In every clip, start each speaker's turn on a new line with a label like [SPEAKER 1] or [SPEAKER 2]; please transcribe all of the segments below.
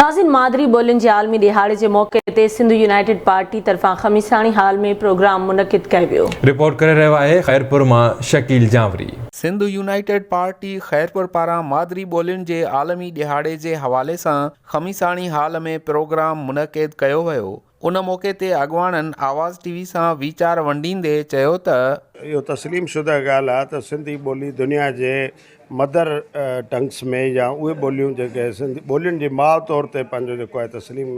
[SPEAKER 1] ناظرين مادري ٻولين جي عالمي ڏهاڙي جي موقعي تي سنڌ يونائيٽيڊ پارٽي طرفان خميساڻي هال ۾ پروگرام منعقد ڪيو ويو.
[SPEAKER 2] رپورٽ ڪري رهيو آهي خيرپور مان شڪيل جانوري.
[SPEAKER 3] سنڌ يونائيٽيڊ پارٽي خيرپور پاران مادري ٻولين جي عالمي ڏهاڙي جي حوالي سان خميساڻي هال ۾ پروگرام منعقد ڪيو ويو. ان موقعي تي اڳواڻن آواز ٽي وي سان ويچار ونڊيندي چيو ته.
[SPEAKER 4] اهو تسليم شده ڳالهه آهي ته سنڌي ٻولي دنيا جي مدر ٽنگس ۾ يا اهي ٻوليون جيڪي سنڌي ٻولين جي ماء طور تي پنهنجو جيڪو آهي تسليم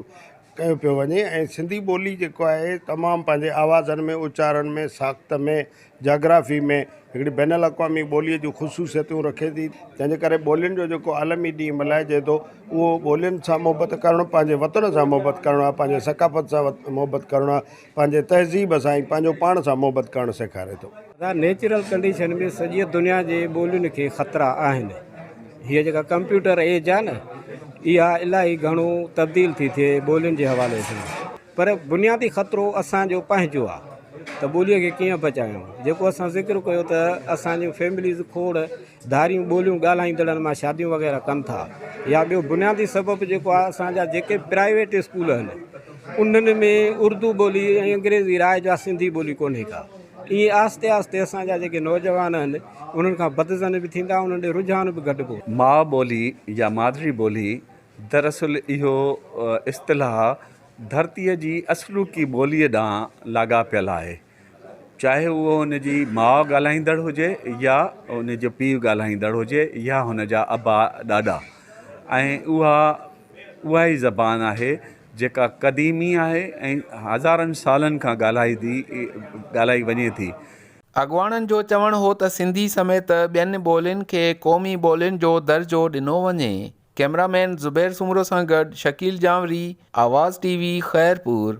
[SPEAKER 4] ڪيو پيو وڃي ۽ سنڌي ٻولي جيڪو آهي تمام پنهنجي آوازن ۾ اچارن ۾ ساخت ۾ جاگرافي ۾ هڪڙي بين الاقوامي ٻوليء جون خصوصيتون رکي ٿي تنهن جي ڪري ٻولين جو جيڪو عالمي ڏينهن ملهائجي ٿو اهو ٻولين سان محبت ڪرڻ پنهنجي وطن سان محبت ڪرڻ آهي پنهنجي ثقافت سان محبت ڪرڻ آهي پنهنجي تهذيب سان ۽ پنهنجو پاڻ سان محبت ڪرڻ سيکاري ٿو.
[SPEAKER 5] ادا نيچرل ڪنڊيشن ۾ سڄيء دنيا جي ٻولين کي خطرا آهن. هيء جيڪا ڪمپيوٽر ايج آهي نه اها الاهي گهڻو تبديل ٿي ٿئي ٻولين جي حوالي سان پر بنيادي خطرو اسان جو پنهنجو آهي ته ٻوليء کي ڪيئن بچايون جيڪو اسان ذڪر ڪيو ته اسان جون فيمليز کوڙ ڌاريون ٻوليون ڳالهائيندڙن مان شاديون وغيره ڪن ٿا يا ٻيو بنيادي سبب جيڪو آهي اسان جا جيڪي پرائيويٽ اسڪول آهن انهن ۾ اردو ٻولي ۽ انگريزي رائج آهي سنڌي ٻولي ڪونهي ڪا ائين آهستي آهستي اسان جا جيڪي نوجوان آهن انهن کان بدظن به ٿيندا انهن ڏي رجحان به گهٽبو.
[SPEAKER 6] ماء ٻولي يا مادري ٻولي دراصل اهو اصطلاح ڌرتيء جي اصلوڪي ٻوليء ڏانهن لاڳاپيل آهي. چاهي اهو هن جي ماء ڳالهائيندڙ هجي يا ان جو پيء ڳالهائيندڙ هجي يا هن جا ابا ڏاڏا ۽ اها اها ئي زبان آهي جيڪا قديمي آهي ۽ هزارن سالن کان ڳالهائي ٿي ڳالهائي وڃي ٿي.
[SPEAKER 3] اڳواڻن جو چوڻ هو ته سنڌي سميت ٻين ٻولين کي قومي ٻولين جو درجو ڏنو وڃي. ڪئميرا مين زبير سومرو سان گڏ شڪيل جانوري، آواز ٽي وي، خيرپور.